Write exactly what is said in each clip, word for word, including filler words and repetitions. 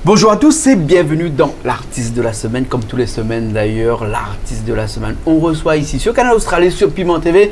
Bonjour à tous et bienvenue dans l'artiste de la semaine. Comme tous les semaines d'ailleurs, l'artiste de la semaine, on reçoit ici sur Kanal Austral, sur Piment T V,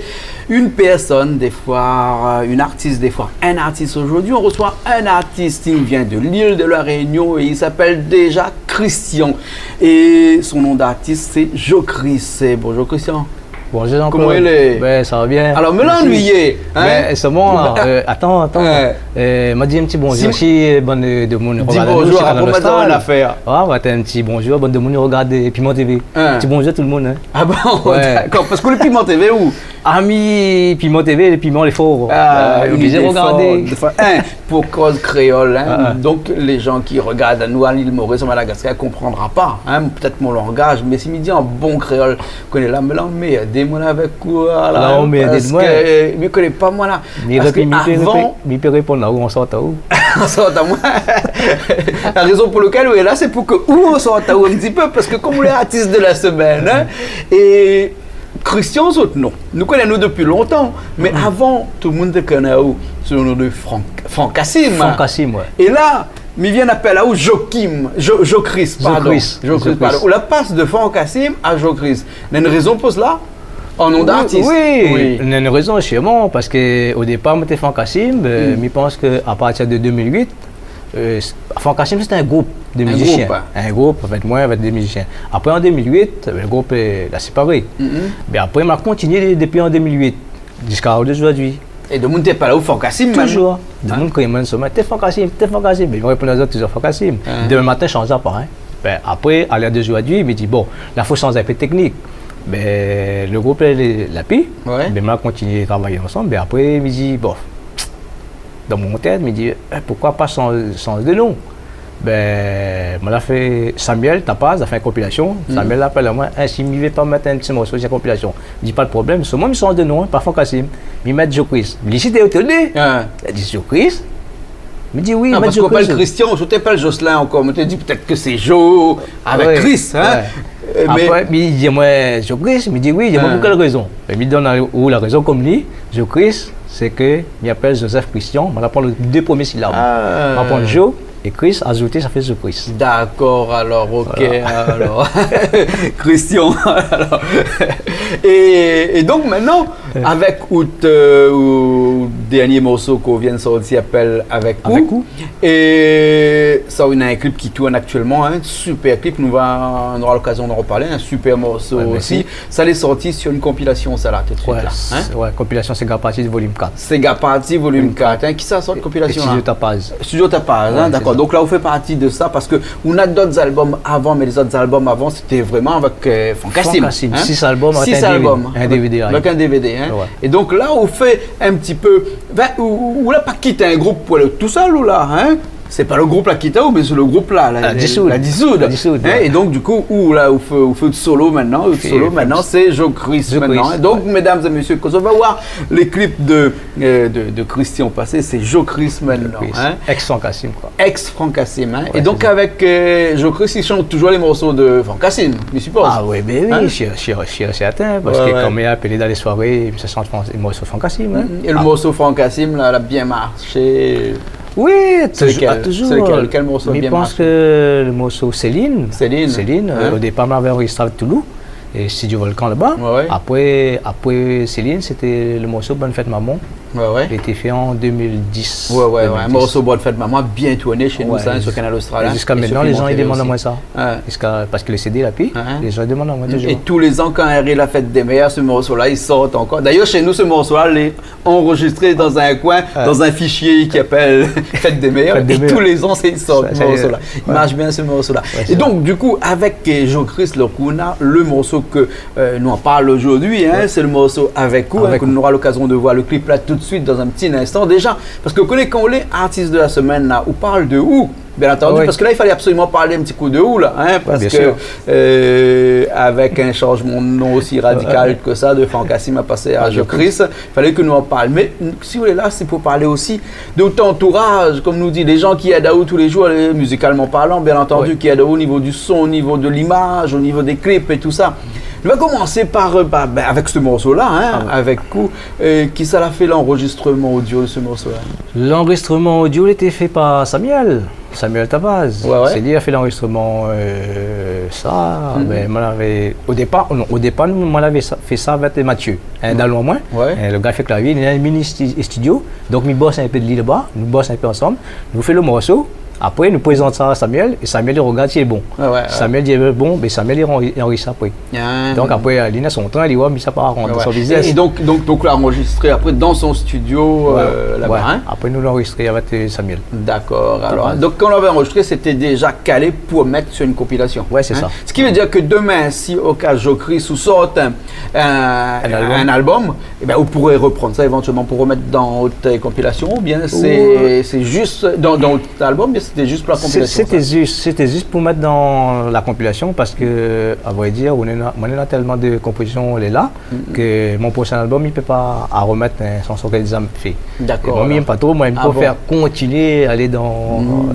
une personne, des fois, euh, une artiste, des fois un artiste. Aujourd'hui, on reçoit un artiste, il vient de l'île de la Réunion et il s'appelle déjà Christian. Et son nom d'artiste, c'est Joe Chris. Bonjour Christian. Bonjour Jean-Claude. Koman i lé ? Ben, sa va bien. Alor, mi la annuiyé, in ? Ben, sèlman la, euh, atann, atann. Ouais. Euh, ma di in ti bonjour si, euh, bann, euh, demoun i rogard anou, bonjour, sé Kanal Austral. Ah, bah, atann, in ti bonjour bann demoun i rogard, euh, Piment T V. In. Ti bonjour tout le monde, hein. Ah bon, ouais, d'accord. Parske lé Piment T V ou ? Ah, mi Piment T V, lé piman lé for. Ah, euh, oblizé rogardé. Défoi, in, pou koz kréol, in. Ah, ah. Donk, lé jan ki rogard anou a l'île Maurice, a Madagascar, i konprandra pa, in, pétèt mon langaz, mé si mi di an bon kréol, koné la, mé la, mé èd amoin la avèk ou, la, la, in, mé èd amoin. Parske mi koné pa, moin la. Parske mi pé, mi pé, avan, mi pé réponn la, ou an sort aou. An sort amoin. La rézon pou lakèl ou lé la, sé pou ke ou an sort aou in ti pé, parske kom ou lé artiste de la semaine, in, é Christian, zot non. Nou koné anou dopi lontan, mé avan, tout le moun té koné aou sou le nom de Franck, Franck Cassim. Franck Cassim, ouais. É la, mi vien apèl aou Joachim, Jo-, Joe Chris, pardon. Joe Chris, Joe Chris, Joe Chris, pardon. Ou la pas de Franck Cassim a Joe Chris. Néna in rézon pou sa ? An nom d'artiste. Oui, oui. Néna in rézon, sirman, parske o dépar, moin té Franck Cassim, euh, mi pans ke a partir de deux mille huit, euh, Franck Cassim, sété in group de mizisien. In group, in. In group, avèk moin, avèk dé mizisien. Apré, an deux mille huit, le group, euh, la séparé. Mé apré, ma kontinié dopi an deux mille huit, ziska zordi. É demoun té apèl aou Franck Cassim mèm ? Toujour. Demoun i kri amoin, té Franck Cassim, té Franck Cassim. Mé mi réponn azot toujour Franck Cassim. Demin matin, sanz pa, in. Ben, apré, a lèr d'ozordi, mi di, bon, la fo sanz in pé teknik. Ben, le group, la, la, la pi. Ouais. Ben, ma kontinié travay ansanm. Ben, apré, mi di, bon, dan mon tèt, mi di, eh, poukoi pa sanz, sanz de nom ? Ben, moin la fé, Samuel Tapaz la fé in konpilasion. Samuel la apèl amoin, eh, si mi vé pa mèt in ti morso si la konpilasion. Mi di, pa de problèm, sèlman mi sanz de nom, in, pa Franck Cassim. Mi mèt Joe Chris. Li té étoné. Ah. Li di, Joe Chris ? Mi di, oui, mèt Joe Chris. Non, parske ou apèl Christian, ou té apèl Jocelyn ankor. Moin té di, pétèt ke sé Joe avèk Chris, in. Ouais. Euh, mé apré, mi di, moin, Joe Chris, mi di, oui, di amoin pou kèl rézon. É mi donn aou la rézon, kom li, Joe Chris, sé ke mi apèl Joseph Christian, ma la pran lé dé promié silab. Ah. Ma pran Joe é Chris, azouté, sa fé Joe Chris. D'accord, alors, ok, alors. Voilà. Christian, alors. Et, et donc maintenant, avèk out, euh, out dernié morso k'ou vien sorti, apèl Avèk ou. Avèk ou. É sa, ou néna in klip ki tourn aktièlman, in, super klip, nou va, nou nora lokazion d'an reparlé, in super morso osi. Ouais, mèrsi. Sa lé sorti sur une compilation, sa la, tout de suite, la, in ? Ouais, konpilasion Séga Party volume quatre. Séga Party volume quatre, in. Volume quatre. Kisa la sort konpilasion la ? Studio Tapaz. Studio Tapaz, in, dakor. Ouais, sé sa. Donk la, ou fé parti de sa, parske ou néna dot album avan, mé lé zot album avan, sété vréman avèk, euh, Franck Cassim, in ? Franck Cassim, sis album avèk in DVD, in. Sis album avèk in DVD, in. Avèk in DVD, in. Ouais. É donk la, ou fé in ti pé, ben, ou, ou, ou la pa kit in group pou alé tousèl, ou la, in ? Sé pa le group la kit aou, mé sé le group la, la, la disoud. La disoud. La disoud, ouais. In ? É donk, du kou, ou la, ou fé, ou fé out solo mintnan, out solo mintnan, sé Joe Chris mintnan, in. Joe Chris, ouais. Donk, mesdames et messieurs, kan ou va voir lé klip de, euh, de, de Christian pasé, sé Joe Chris mintnan, in. Joe Chris. Ex Franck Cassim, koi. Ex Franck Cassim, in. Ouais, sé sa. É donk, avèk, euh, Joe Chris, i shant toujour lé morso de Franck Cassim, mi sipoz. Ah oui, ben oui, sir, sir, sir, sèrtin, parske kan mi apèl dan lé soiré, mi shant Franck, lé morso Franck Cassim, in. Mm, mm. É le morso Franck Cassim, la, la bien marshé. Oui, toujour, lékèl ? Sé lékèl ? Kèl morso la bien marshé ? Mi pans ke le morso Céline. Céline, in ? Céline, euh, o dépar, moin lavé anrozistré avèk Toulou, é Studio Volcan laba. Ouais, ouais. Apré, apré Céline, sété le morso Bonne Fête Maman. Ouais, ouais. Li lété fé an deux mille dix, ouais, ouais, ouais. Deux mille dix. In morso Bonne Fête Maman, bien tourné shé nou, sa, in, sur Kanal Austral, in. Ouais, é ziska mintnan, lé jan i domann amoin sa. Ouais. Ziska, parske le CD la pi, lé jan i domann amoin toujour. É tou lé zan, kan i ariv la fèt dé mèr, se morso la i sort ankor. D'ailleurs, shé nou, se morso la lé anrozistré dan in koin, dan in fishié ki apèl Fèt dé mèr. Fèt dé mèr. É tou lé zan, sé, i sort se morso la. Sa, sa, ouais. I marsh bien, se morso la. Ouais, sé vré. É donk, du kou, avèk, euh, Joe Chris, donk, ou néna le morso ke, euh, nou anparl zordi, in, sé le morso Avèk ou, in, ke nou nora lokazion de voir le klip la tout de suite dan in ti linstan. Déja, parske ou koné, kan ou lé artiste de la semaine la, ou parl de ou. Bien entendu, oui, parce que là, il fallait absolument parler un petit coup de ou, là, hein, parce que, euh, avec un changement de nom aussi radical que ça, de Franck Cassim à passer à Jo Chris, il fallait que nous en parlions. Mais si vous voulez, là, c'est pour parler aussi de ton entourage, comme nous dit, les gens qui aident à vous tous les jours, euh, musicalement parlant, bien entendu, qui aident à vous au niveau du son, au niveau de l'image, au niveau des clips et tout ça. On va commencer par, euh, bah, ben, avec ce morceau-là, hein, avec ou, euh, kisa la fé l'enregistrement audio de ce morceau-là ? L'enregistrement audio, il était fait par Samuel. Samuel Tavaz. Ouais, ouais. Sé li la fé l'enregistrement, euh, sa, ben, moin lavé, o dépar, non, o dépar, nou, moin lavé sa, fé sa avèk Mathieu, in dalon amoin. Ouais. Euh, le gars i fé klavié, li néna in mini sti-, studio. Donk, mi bos in pé de li laba, nou bos in pé ansanm, nou fé le morso. Apré, nou prézant sa a Samuel, é Samuel i rogard si lé bon. Ouais, ouais, ouais. Samuel i di, euh, bon, ben, Samuel i ran-, i anrejistr apré. Ah. Donk apré, euh, li néna son trin, li oi, mi sa pa rant dan son business. É, é donk, donk, donk, la anrejistré apré dan son studio, euh, laba, hein ? Apré, nou la anrejistré avèk, euh, Samuel. D'accord, alors, donc, quand on avait enregistré, c'était déjà calé pour mettre sur une compilation, hein ? Ouais, c'est ça. Ce qui veut dire que demain, si au cas Jo Chris ou sort un, un, un album, eh ben, vous pourrez reprendre ça éventuellement pour remettre dans votre compilation, ou bien c'est, c'est juste dans, dans votre album, bien c'était juste pour la compilation, ça ? Sété zis, sété zis pou mèt dan la konpilasion parske, a vré dir, moin néna, moin néna tèlman de konpozision lé la, ke mon proshin album, mi pé pa aromèt in shanson ke la déza fé. D'accord, alors. É moin, mi yèm pa tro, moin, mi préfèr kontinié alé dan,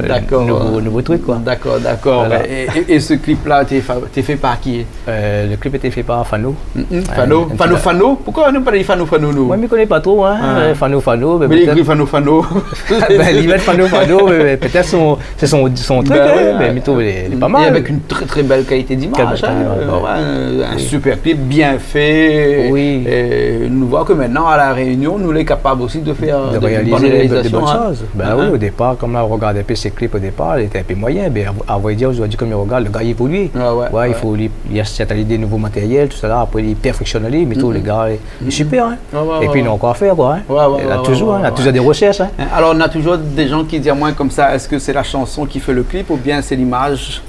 euh, nouvo, nouvo trik, koi. D'accord, d'accord. Voilà. Et, et, et ce clip-là, t'es fa-, t'es fait par qui ? Euh, le clip été fé par Fano. Mm, mm, Fano. Fano, Fano. Poukosa nou pa di Fano, Fano, nou ? Moin, mi koné pa tro, hein, euh, Fano, Fano, mé li ékri Fano, Fano. Ben, li mèt Fano, Fano, mé, mé pétèt son, sé son, son trik, hein, mé mi trouv lé, lé pa mal. Et avec une très, très belle qualité d'image, hein, euh, ouais, un super clip bien fait. Oui. Et nou voi ke maintenant, à La Réunion, nou lé kapab aussi de faire de bonnes réalisations, hein. Ben oui, au départ, kan ma rogard in pé sé clip au départ, lété in pé moiyin, mé a, a vré dir, zordi, kan mi rogard, le gars i évolue. Ouais, ouais, ouais. I fo li, li ashèt ali de nouvo matériel, tout sa la, apré li pèrfèksionn ali, mi trouv le gars lé, lé super, hein. Ouais, ouais, ouais. Et puis, il a encore à faire, quoi, hein. Ouais, ouais, ouais, ouais. Il a toujours, hein, il a toujours des recherches, hein. Alors, on a toujours des gens qui disent à moi comme ça, est-ce que c'est la chanson qui fait le clip ou bien c'est l'image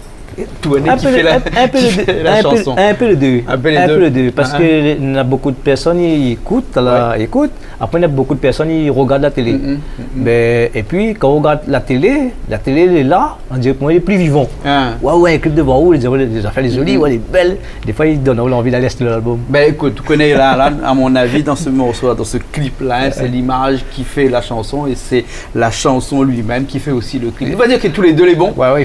tournée qui fait la, qui fait la chanson ? Un peu les deux. Un peu les deux. Un peu les deux, parce que néna beaucoup de personnes i ékout la, i ékout, Apré, néna beaucoup de personnes i rogard la télé. Mm, mm, mm, mm. Ben, et puis, kan ou rogard la télé, la télé lé la, on dirait ke moin lé pli vivan. Ah. Ouais, ouais, in clip devan ou, lé, lé zafèr lé zoli, ouais, lé bèl. Défoi, i donn aou lanvi d'alé ashté l'album. Ben, ékout, ou koné la, la, à mon avis, dans ce morceau-là, dans ce clip-là, hein, c'est l'image qui fait la chanson et c'est la chanson lui-même qui fait aussi le clip. On va dire que tous les deux lé bon, hein,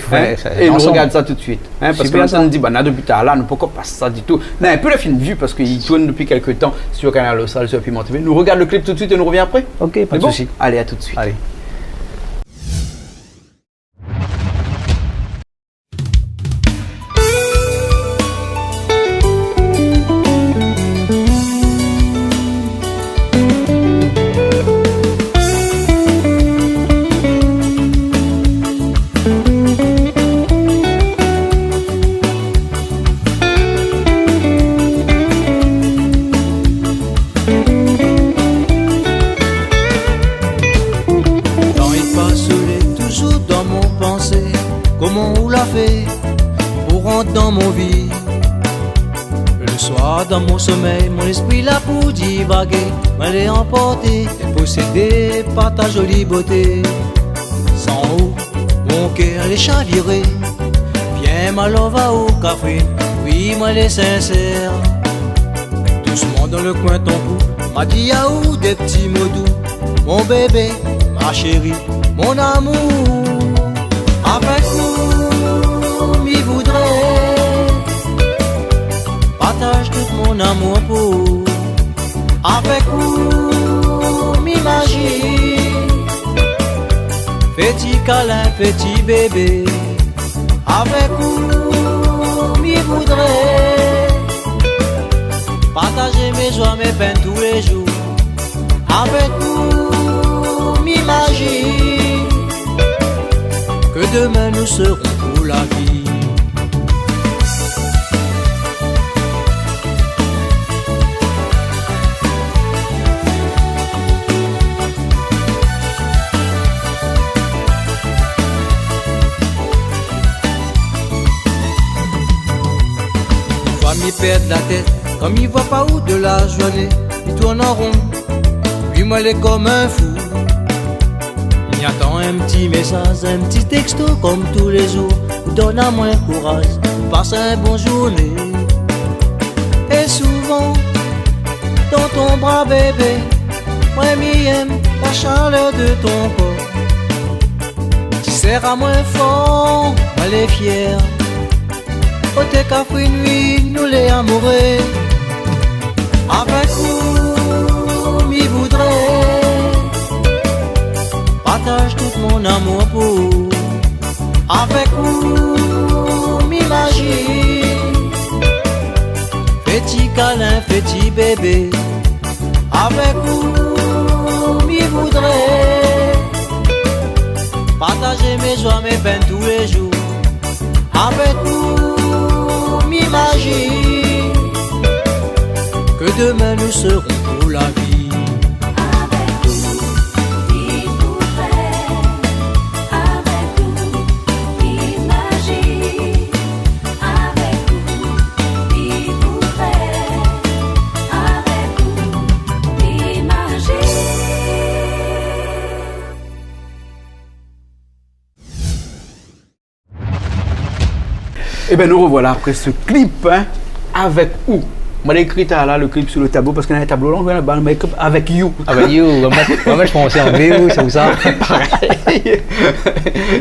et nous regardons ça tout de suite. Hein, parce que nou di, ben, la, dopi talèr la, nou pokor pas sa ditou. Non, in pé la fine vi, parce que i tourn dopi kèk tan sur Kanal Austral, sur Piment T V. Nou rogard le clip tout de suite et nou revien apré. Ok, pa de sousi. Lé bon ? Allez, à tout de suite. Allez. Tan i pas, ou lé toujour dan mon pansé. Koman ou la fé pou rant dan mon vi ? Le soir, dan mon somèy, mon léspri la pou divagé. Moin lé anporté, posédé par ta jolie beauté. San ou, mon kèr lé chaviré. Vien, ma love, aou kafé. Oui, moin lé sinsèr. Dousman dan le koin ton kou, ma di aou dé pti mo dou. Mon bébé, ma chérie, mon amour. Avèk ou, mi voudré partaj tout mon amour pou ou. Avèk ou, mi imajine fé ti kalin, fé ti bébé. Avèk ou, mi voudré partajé mé zoi, mé pèn tou lé zour. Avèk ou, mi imajine ke domin nou sérons pou la vi. Défoi mi pèrd la tèt kan mi voi pa ou de la zourné. Mi tourn an ron, pi moin lé konm in fou. Mi atann in ti mésaz, in ti texto konm tou lé zour. Donn amoin kouraz, pas in bon zourné. É souvan, dan ton bra bébé, moin mi èm la shalèr de ton kor. Ti sèr amoin for, moin lé fièr. Oté kafri nui, nou lé amouré. Avèk ou, mi voudré partaz tout mon amour pou ou. Avèk ou, mi maji. Fé ti kalin, fé ti bébé. Avèk ou, mi voudré partaz mé zoi, mé pèn tou lé zour. Avèk ou, mi maji. Ke domin nou sérons pou la vi. Avèk ou, mi voudré. Avèk ou, mi maji. Avèk ou, mi voudré. Avèk ou, mi maji. Ében, nou revoilà apré se klip, in, Avèk ou. Moin la ékri la, le clip sur le tablo, parske dan le tablo la, nou la ba, mé avèk you. Avèk you, ou va mèt, ou va mèt fransé, anglé, ou, sé ou sa. Parèy.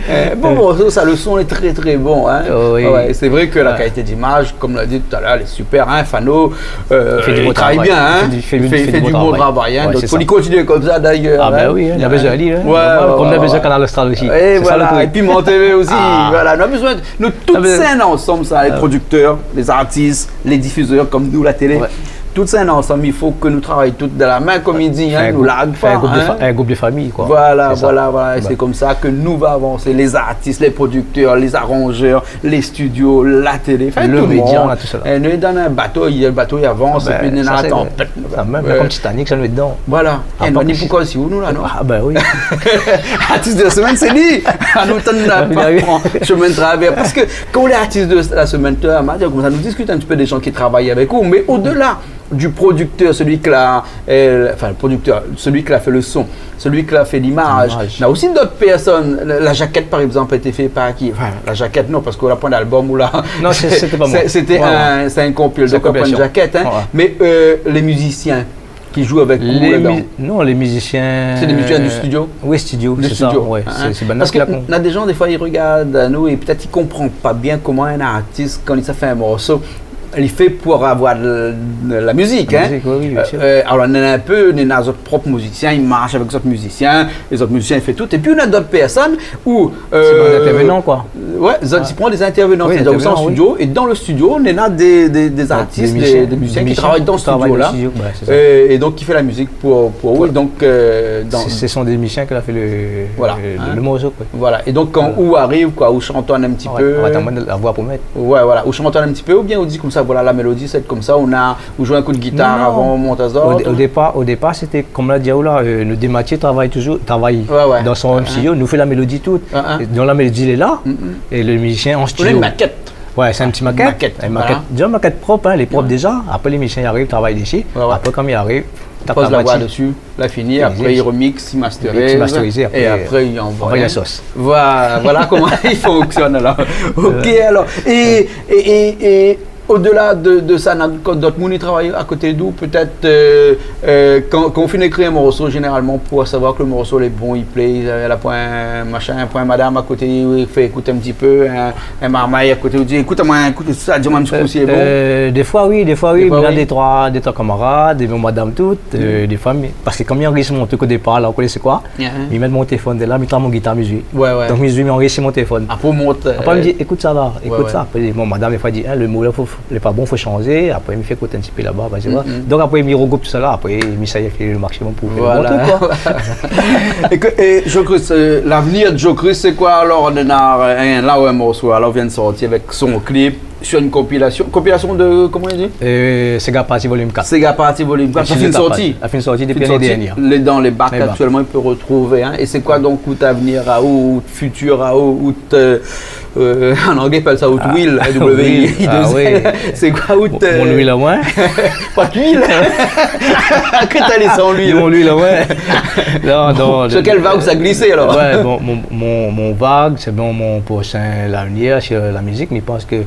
Euh, bon, bon, sa, le son lé trè, trè bon, in. Oh, oui. Ouais, sé vré ke la kalité d'imaz, konm nou la di talèr, lé super, in, Fano, euh, i fé di bon travay, in. I fé di, i fé di bon travay, in. Ouais, donk, sé sa. Fo li kontinié konmsa, d'ayèr, in. Ah, bin oui, in, nou la bezoin ali, in. Ouais, ouais, konm nou la bezoin Kanal Austral osi. É voilà, é Piment TV osi, voilà. Nou la bezoin, nou tout sé in ansanm sa, lé prodiktèr, lé artis, lé difizèr, konm nou, la télé. Ouais. Tout sé in ansanm, i fo ke nou travay tout dan la min, konm i di, in, nou larg pa, in. Fé in group de fa-, in group de fami, koi. Voilà, voilà, voilà. É sé konmsa ke nou va avansé, lé artis, lé prodiktèr, lé aranzèr, lé studio, la télé, anfin, tout le média, tout sa. É nou lé dan in bato, le bato i avans, épi néna tanpèt. Sa mèm, konm Titanic, sa nou lé dedan. Voilà. É nou, ni pou koz si ou nou la, non ? Ah, bin oui. Artis de la semèn, sé li. Ah, nou, tann, nou la pa pran shomin travèr. Parske kan ou lé artis de la semèn, ou la, ma di konmsa, nou diskit in ti pé dé zan ki travay avèk ou, mé odela du producteur, celui qui l'a, euh, enfin, le producteur, celui qui l'a fait le son, celui qui l'a fait l'image. L'image. Na osi d'ot pèrsone. La, la jakèt, par égzanp, la été fé par ki ? Anfin, la jakèt, non, parske la poin d'album ou la. Non, sé, sété pa moin. Sé, sété in, sé in konpil, donk la poin d'jakèt, in. Ouais, ouais. Mé, euh, lé mizisien ki zoué avèk ou ladan. Lé mi-, non, lé mizisien, sé dé mizisien du studio ? Oui, studio, sé sa, ouais. Sé, sé bann-la ki la kon- Parske na dé zan, défoi, i rogard anou é pétèt i konpran pa bien koman in artis, kan li sa fé in morso, li fé pou avoir de, de la mizik, in. La mizik, oui, oui, bien sûr. Euh, euh, alor, néna in pé, néna zot prop mizisien, i marsh avèk zot mizisien, lé zot mizisien i fé tout. Épi, néna d'ot pèrsone ou, euh, sé bann intèrvenan, koi. Ouais, zot i pran dé intèrvenan, oui, sétadir ou sa an studio, é dan le studio, néna dé, dé, dé artis, dé mizisien ki travay dan studio la. Ouais, sé sa. Euh, é donk, ki fé la mizik pou, pou ou. Voilà. Donk, euh, dan... Sé, sé son dé mizisien ki la fé le, le, le morso, koi. Voilà. É donk, kan ou ariv, koi, ou shantonn in ti pé. Ah ouais, ouais, atann, moin la voi pou mèt. Ouais, voilà. Ou shantonn in ti pé, oubien ou di konmsa, voilà, la mélodi, sé konmsa, ou na, ou zoué in kou de gitar avan, ou mont azot. Non, non. O dé-, o dépar, o dépar, sété, konm la di aou la, euh, nou dé matièr travay touzour, travay dan son mèm studio, nou fé la mélodi tout. Ah, ah. É donk la mélodi lé la, é le mizisien an studio. Ou na in makèt. Ouais, sé in ti makèt. Makèt, voilà. In makèt, déza makèt prop, in, lé prop déza. Apré, lé mizisien i ariv, travay dési. Ouais, ouais. Apré, kan i ariv, tap la voi dési. Poz la voix dési, la fini, apré i remix, i masterise, i masterise, é apré, apré i anvoy, anvoy la sos. Voilà, voilà koman i fonksyonn alor. OK, alor. É, é, é, é odela de, de sa, na d'ot moun i travay akoté d'ou, pétèt, euh, euh, kan, kan ou fini ékri in morso, zénéralman, pou savoir ke le morso lé bon, i plé, la poin machin, poin madam akoté, i fé ékout in ti pé, in, in marmay akoté, ou di, ékout amoin, ékout sa, di amoin in ti kou si lé bon. Euh, défoi, oui, défoi, oui. Défoi, oui. Néna dé troi, dé troi kamarad, é mon madam tout, euh, défoi, mé, parske kan mi anrezistr mon trik o dépar la, ou koné sé koi ? Mi mèt mon téléfone la, mi tap mon gitar, mi zoué. Ouais, ouais. Donk, mi zoué, mi anrezistr mon téléfone. Apré, ou mont, euh... Apré, mi di, ékout sa la, ékout sa. Apré, mon madam, défoi, i di, in, le mo la, fo, fo, lé pa bon, fo shanzé. Apré, mi fé ékout in ti pé laba, ou voi. Donk, apré, mi regroup tout sa la, apré, mi sa i fé le maksimom pou fé le bon trik, koi. Voilà. É ke, é, Joe-Christ, euh, lavnir de Joe-Christ, sé koi alor ? Néna, euh, in, la, ouais, in morso, alor, ou vien de sortir avèk son klip, sur une compilation. Compilation de, comment on dit ? Euh, Séga Party Volume quatre. Séga Party Volume quatre. Sa fine sorti. Sa fine sorti depuis l'année dernière. Lé dan lé bak aktièlman, i pé retrouvé, hein. Et c'est quoi donc out avenir aou, out futur aou, out, euh, euh, an anglé i apèl sa out will, ah, W I L. Ah oui. C'est quoi out, mon, euh, mon huile à moi. Pas d'huile. Que t'as laissé en huile. Mon huile à moi. Non, non. Sur quelle vague ça a glissé alors ? Ouais, bon, mon, mon, mon vague, c'est bon, mon prochain avenir sur la musique, mais je pense que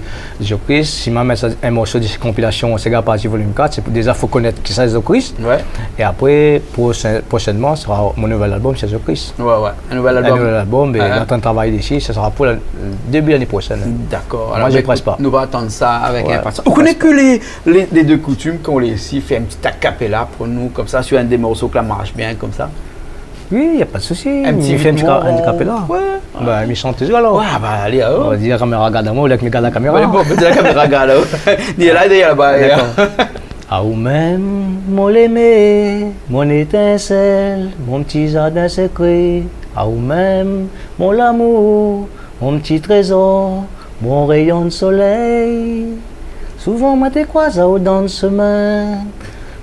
Jésus-Christ, si ma mèt in morso de compilation Séga Party Volume quatre, c'est pour déjà faut connaître qui c'est Jésus-Christ. Ouais. Et après, prochain-, prochainement, sera mon nouvel album, c'est Jésus-Christ. Ouais, ouais. Un nouvel album. Un nouvel album, et on est en train de travailler dessus, ce sera pour le début de l'année prochaine. D'accord. Moi, je presse pas. Alor, ben, écoute, nou va atann sa avèk inpasians. Ouais. Ou koné ke lé, lé, lé dé koutim, kan ou lé isi, fé in ti a cappella pou nou, konmsa, sur un des morceaux ke la marsh bien, konmsa. Oui, y a pas de souci. Un petit, mi fé in ti, ritmo, ka-, in ti a cappella. Ouais. Bah, mi shant toujours alors. Ouais, bah, allez, oh. On va dire la caméra regarde à moi, ou la caméra regarde la caméra. Ouais, bon, la caméra regarde là-haut. Ni la, ni laba, hein. D'accord. A ou mèm, mon lémé, mon étinsèl, mon ti zardin sekré. A ou mèm, mon lamour, mon ti trézor, mon rayon de soleil. Souvan moin té kroiz aou dan shemin.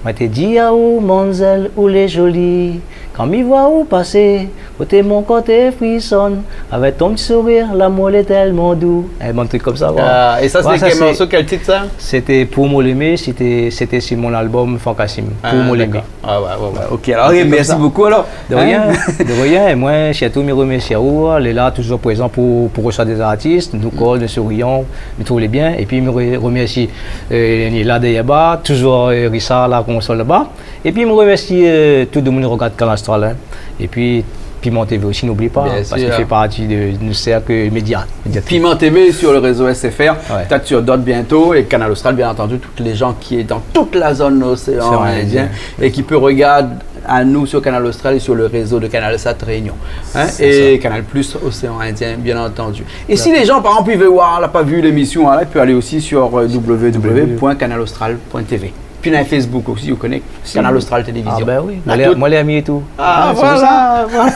Moin té di aou, manzèl, ou lé zoli. Kan mi voi aou pasé, koté mon kor té frissonn, avèk ton ti sourir, lamour lé tèlman dou. É bann trik konmsa, voilà. Ah, et ça, c'est quel morceau, quel titre, ça ? C'était Pou mon lémé, c'était, c'était sur mon album Fankasim, Pou mon lémé. Ah, d'accord. Ah ouais, ouais, ouais. Ok, alors, merci beaucoup, alors. De rien, de rien. Et moi, surtout, mi remersi aou, lé la, toujours présent pour, pour recevoir des artistes, nou kol, nou sourian, nou trouv lé bien. Et puis, mi re-, remersi, euh, Niela dèrièr ba, toujours, euh, Richard, la console laba. Et puis, mi remersi, euh, tout le monde qui regarde Kanal Austral, hein. Et puis, Piment T V aussi, n'oublie pas, hein, parce qu'il fait partie de, de cercle média, médiatique. Piment T V sur le réseau S F R, peut-être sur d'autres bientôt, et Kanal Austral, bien entendu, toutes les gens qui est dans toute la zone océan Indien et qui peut regarder à nous sur Kanal Austral et sur le réseau de Canal Sat Réunion. Hein, et Canal Plus Océan Indien, bien entendu. Et si les gens, par exemple, ils veulent voir, la pas vu l'émission, hein, ils peuvent aller aussi sur, euh, w w w point canal austral point t v. Puis, na Facebook aussi, ou koné, Kanal Austral Télévision. Ah ben oui, moi, les amis et tout. Ah, voilà, voilà.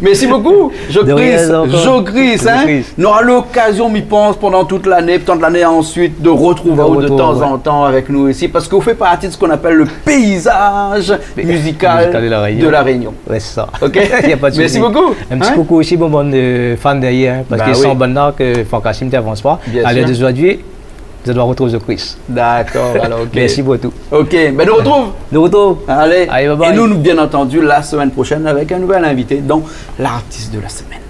Merci beaucoup, Jo Chris. De rien, encore. Jo Chris, hein. Jo Chris. Nou nora lokazion, mi pans, pandan tout lané, tan de lané ansuit, de retrouv aou de tan an tan avèk nou isi, parske ou fé parti de sak i apèl le paysage musical de La Réunion. Ouais, c'est ça. Ok ? Y a pas de souci. Merci beaucoup. Un petit coucou aussi, bon, bann, euh, fan dèrièr, hein, parske san bann-la, Fankasim té avans pa. Bien sûr. À l'heure d'aujourd'hui, je dois retrouver Jo Chris. D'accord, alors, ok. Merci beaucoup. Ok, ben, nou retrouv. Nou retrouv. Allez. Allez, bye bye. Et nous, nous, bien entendu, la semaine prochaine avec un nouvel invité dans l'artiste de la semaine.